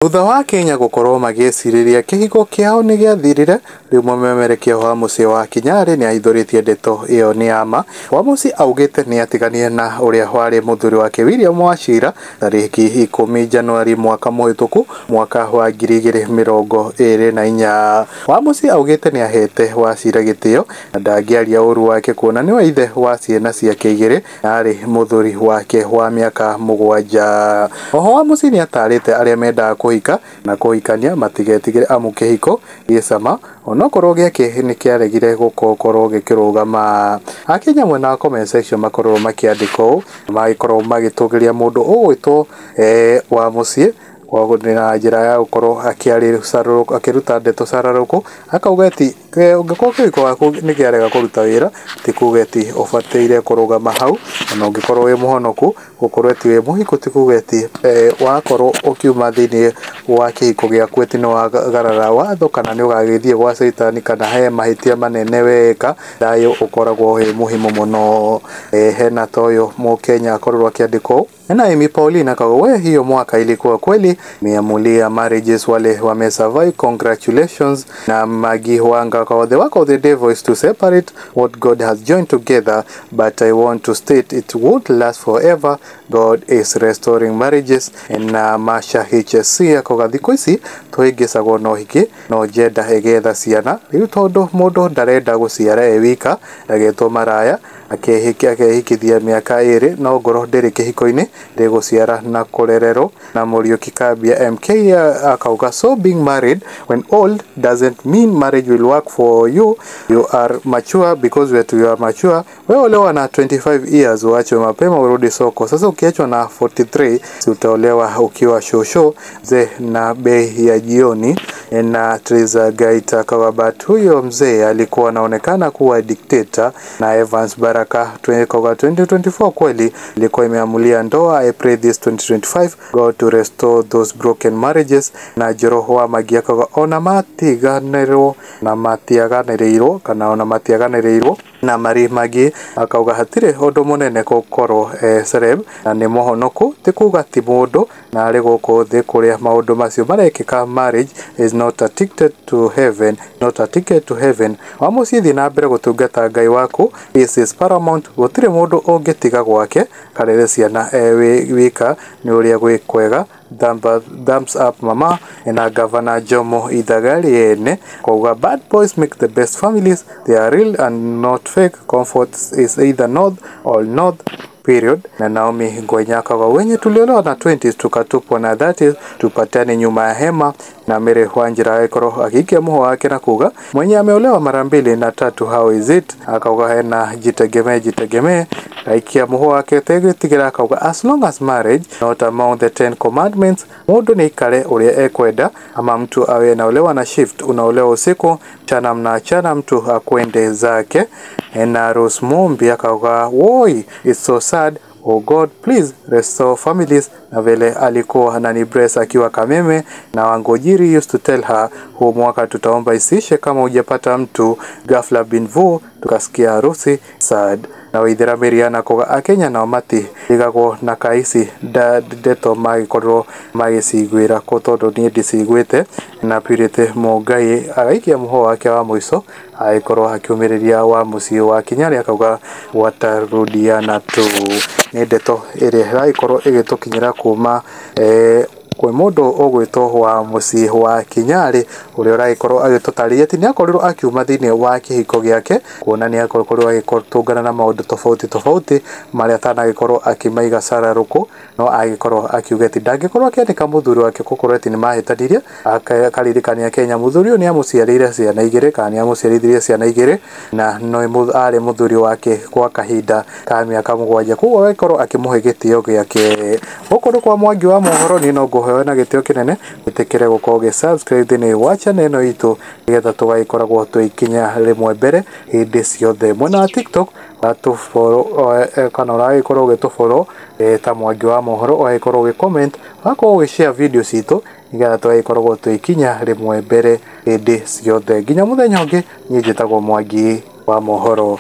Thutha wa akenya gũkorwo magĩcirĩria kĩhiko kĩao nĩgĩathirire, rĩu mũmemerekia wa mũciĩ wa Kinyarĩ nĩahithũrĩtie ndeto ĩyo nĩ ya ma. Wamũciĩ augĩte nĩatiganire na ũrĩa warĩ mũthuri wake William Wachira tarĩki 10 Januari mwaka mũhĩtũku mwaka wa 2024. Wamũciĩ augĩte nĩahete Wachira gĩtĩo na ndangĩaria ũru wake kuona nĩwe ithe wa ciana ciake igĩrĩ na arĩ mũthuri wake wa mĩaka 7. Oho Wamũciĩ nĩatarĩte arĩa mendaga kũhika na kũhikania matigetigĩre amu kĩhiko gĩ cama onokorwo gĩake nĩkĩaregire gũkorwo gĩkĩrũgama. Akenya mwena wa comment section makorwo makĩandĩka ũũ, magĩkorwo magĩtũgĩria mũndũ ũgwĩtwo Wamũciĩ na njĩra ya gũkorwo akĩruta ndeto cararũkũ, akauga ati ũngĩkorwo kĩhiko gĩaku nĩkĩarega kũruta wĩra ti kuga ati ũbataire kũrũgama hau, ona ũngĩkorwo wĩ mũhonoku gũkorwo ati wĩ mũhiku ti kuga ati wakorwo ũkiuma thĩinĩ wa kĩhiko gĩaku atĩ nĩwagarara watho kana nĩũgagĩthiĩ gwa caitani kana he mahĩtia manene weka. Thayũ ũkoragwo wĩ muhimu mũno. Hena ta ũyũ mũkenya akorirwo akĩandĩka ũũ. Na Amy Pauline akauga we, hiyo mwaka ilikuwa kweli miamulia marriages wale wamesurvive, congratulations. Na Magi Wanga akauga the work of the devil is to separate what God has joined together, but I want to state it won't last forever, God is restoring marriages. Na Masha HSC akauga thikũ ici tũhĩngĩcagwo no hiki no njenda ĩgetha ciana rĩu tondũ mũndũ ndarenda gũciara e wika agetwo maraya akehikithia mĩaka 2 no ngoro ndĩrĩ kĩhiko-inĩ ndĩgũciara na kũrererwo. Na Mũriũki Kambia MK akauga so being married when old doesn't mean marriage will work for you, you are mature because you are mature. Wewe olewa na 25 years uachwe mapema urudi soko. Sasa ukiachwa na 43 si utaolewa ukiwa shosho mzee na bei ya jioni. Na Teresa Gaita akauga but huyo mzee alikuwa anaonekana kuwa dictator. Na Evans Baraka 2024 kweli ilikuwa imeamulia ndoa. I pray this 2025 God to restore those broken marriages. Na Joroho wa Magi akauga ona matiganĩrwo na matiaganĩrĩirwo kana ona matiaganĩrĩirwo. Na Mari Magi akauga hatirĩ ũndũ mũnene gũkorwo celeb na nĩ mũhonoku ti kuga ti mũndũ na arĩ gũkũ thĩ kũrĩa maũndũ macio marekĩka. Marriage is not a ticket to heaven, not a ticket to heaven. Wamũciĩ thiĩ na mbere gũtungata Ngai waku, this is paramount. Gũtirĩ mũndũ ũngĩtiga gwake karere ciana wika nĩ ũrĩa gwĩ kwega. Thumbs up mama. Na Governor Jomo Ithaga ene kauga bad boys make the best families, they are real and not fake, comfort is either north or north period. Na Naomi Ngwenya akauga wenye tuliolewa na 20s tukatupwa na 30s tupatane nyuma ya hema. Na Mary Wanjira agĩkorwo agĩikia mũhwa wake na kuga mwenye ameolewa mara 2 na 3 how is it, akauga hena jitegemee jitegemee. Aikia mũhwa wake tegwĩtigĩra akauga as long as marriage not among the 10 commandments, mũndũ nĩ ikare ũrĩa ekwenda, ama mtu awe anaolewa na shift, unaolewa usiku mchana mnaachana, mtu akwende zake. Na Rose Mumbi akauga woi, it's so sad, oh God please restore families. Na vile alikuwa ananibrace akiwa Kameme na Wangojiri used to tell her huu mwaka tutaomba isishe kama hujapata mtu, ghafla binvu tukasikia harusi sad. Na Waithera Miriana koga akenya nao matirigagwo na kaisi ndeto magĩkorwo magĩciguĩra kũ tondũ niĩ ndiciguĩte. Na Purity Mũngai agaikia mũhwa wake wa mũico agĩkorwo akiumĩrĩria wa mũciĩ wa Kinyarĩ akauga watarudiana tu. Nĩ ndeto ĩrĩa ĩragĩkorwo ĩgĩtũkinyĩra kuma kwĩ mũndũ ũgwĩtwo wa mũciĩ wa Kinyarĩ ũrĩa ũragĩkorwo agĩtũtarĩria atĩ nĩakorirwo akiuma thĩinĩ wa kĩhiko gĩake kuona nĩakorirwo agĩtũngana na maũndũ tofauti tofauti marĩa atanagĩkorwo akĩmaiga cararũkũ, no agĩkorwo akiuga atĩ ndangĩkorwo akĩandĩka mũthuri wake gũkorwo atĩ nĩmahĩtanirie. Akaririkania Kenya mũthuri ũyũ nĩamũciarĩire ciana 2 kana nĩamũciarithirie ciana 2 na no arĩ mũthuri wake kwa kahinda ka mĩaka 7, koguo agĩkorwo akĩmũhe gĩtĩo gĩake. Gũkũ nĩ kwa Mwangi wa mohoro, niĩ no ngũhe na gĩtĩo kĩnene wĩtĩkĩre gũkorwo ũgĩ-subscribe thĩinĩ wa channel ĩno itũ nĩgetha tũgagĩkoragwo tũgĩkinya rĩmwe mbere hĩndĩ ciothe. Mwena wa TikTok ũratũ-follow kana ũragĩkorwo ũgĩtũ-follow ta Mwangi wa mohoro, ũgagĩkorwo ũgĩ-comment, ũgakorwo ũgĩ-share video citũ nĩgetha tũgagĩkoragwo tũgĩkinya rĩmwe mbere hĩndĩ ciothe. Nginya mũthenya ũngĩ, niĩ njĩtagwo Mwangi wa mohoro.